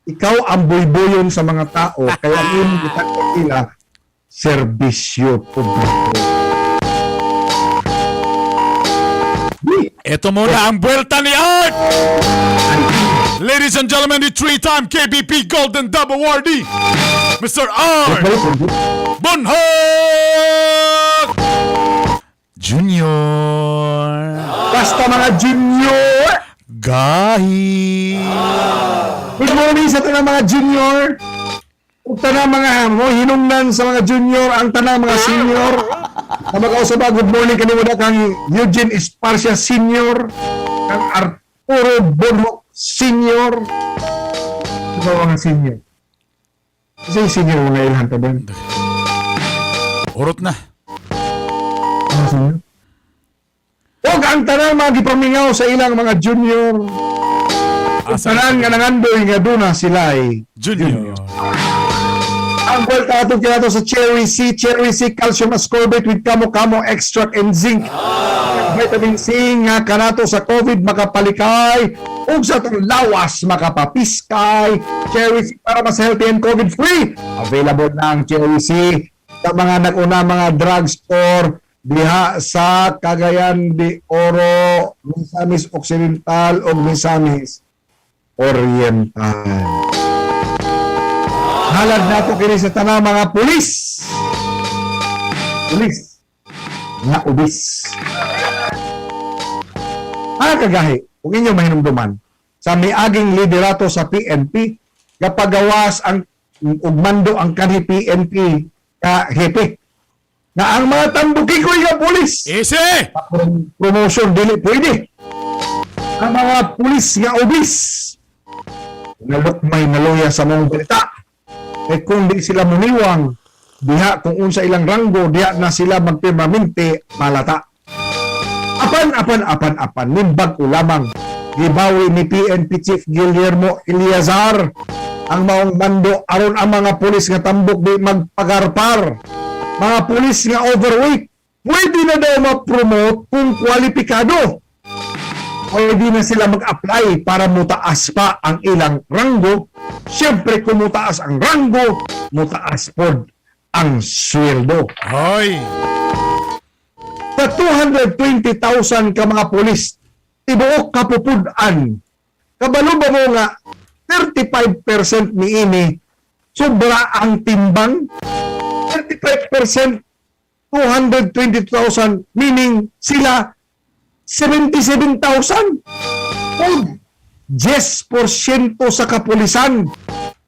Ikaw ang buybuyon sa mga tao kaya ang imong gitagtag nila serbisyo publiko. Di. Ito muna ang buwelta ni Art! Ladies and gentlemen, the three-time KBP Golden Dub Awardee, Mr. Art Balik, balik. Bonhoc Junior. Basta mga junior! Gahi. Good morning sa tanang mga junior! Ug tanang mga mo hinungnan sa mga junior, ang tanang mga senior. Na makausap ba, good morning kanimo na kang Eugene Esparcia Senior, kang Arturo Bonhoc Senior. Ito mga senior. Kasi yung senior mo na ilhan pa ba? Urot na. Mga senior? Ug ang tanang mga gipamingaw sa ilang mga junior. Ug Asa tanan nga nangandoy nga duna sila ay Junior. Ang buwelta ato kinato sa Cherry C, Cherry C Calcium Ascorbate with Kamo-Kamo Extract and Zinc. Vitamin C nga kanato sa COVID makapalikay ug sa atong lawas makapapiskay. Cherry C para mas healthy and COVID free. Available na ang Cherry C sa mga nag-una mga drugstore diha sa Cagayan de Oro, Misamis Occidental ug Misamis Oriental. Halad nato kini sa tanang mga pulis. Pulis. Nga ubis. Mga kagahi, kung inyo mahinumduman, sa miaging liderato sa PNP, gapagawas ang ug mando ang kanhi PNP ka hepe na ang mga tambukikoy nga pulis Easy! Promotion dili pwede. Ang mga pulis nga obis nalukmay naluya sa mong balita. Eh kung di sila muniwang diha kung unsa ilang ranggo diha na sila magpermanente malata. Apan apan apan apan nimbag ko lamang gibawi ni PNP Chief Guillermo Eliazar ang maong mando aron ang mga pulis nga tambok di magpagarpar. Mga pulis nga overweight pwede na daw ma-promote kung kwalipikado. Pwede na sila mag-apply para mutaas pa ang ilang ranggo. Siyempre, kung mutaas ang ranggo, mutaas pod ang sweldo. Hoy! Sa 220,000 ka mga pulis, tibuok kapupud-an. Kabalo ba mo nga 35% niini sobra ang timbang? 35% 220,000, meaning sila 77,000. O 10% sa kapulisan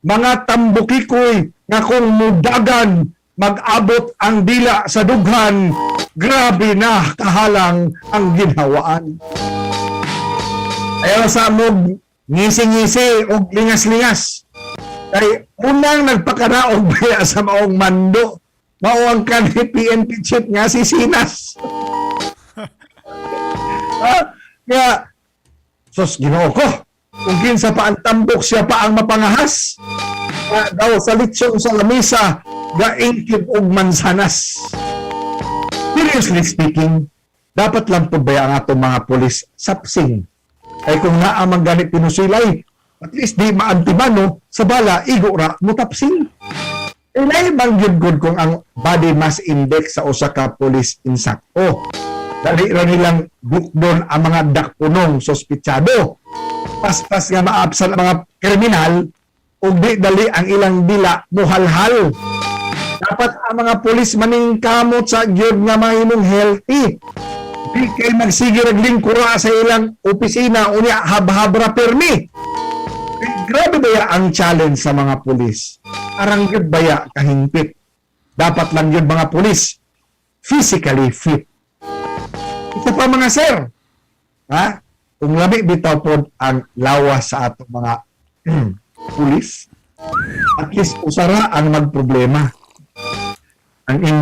mga tambukikoy nga kung mudagan mag-abot ang dila sa dughan, grabe na kahalang ang ginhawaan. Ayaw sa mog ngisi-ngisi og lingas-lingas kay unang nagpakanaog baya sa maong mando mao ang kanhi PNP chief nga si Sinas. Ah, nga sos Ginoo ko, kung kinsa pa ang tambok siya pa ang mapangahas. Nga daw sa litsong sa lamisa gaingkib og mansanas. Seriously speaking, dapat lang po ba ang atong mga pulis sapsing kay kung naa man gani pinusilay, at least di maantimano sa bala igo ra mutapsing. Ilay bang gyud gud kung ang body mass index sa usa ka pulis insakto. Dali ra nilang bukdon ang mga dakpunong sospitsado. Paspas nga maabsan ang mga kriminal ug di dali ang ilang dila muhalhal. Dapat ang mga pulis maningkamot sa gyud nga mahimong healthy. Di kay magsige rag lingkura sa ilang opisina unya habhabra permi. Eh, grabe baya ang challenge sa mga pulis. Arang gyud baya kahingpit. Dapat lang yun mga pulis physically fit. Ito pa, mga sir. Ha? Kung lami bitaw pod ang lawas sa atong mga pulis, at least usara ang magproblema. Ang inyong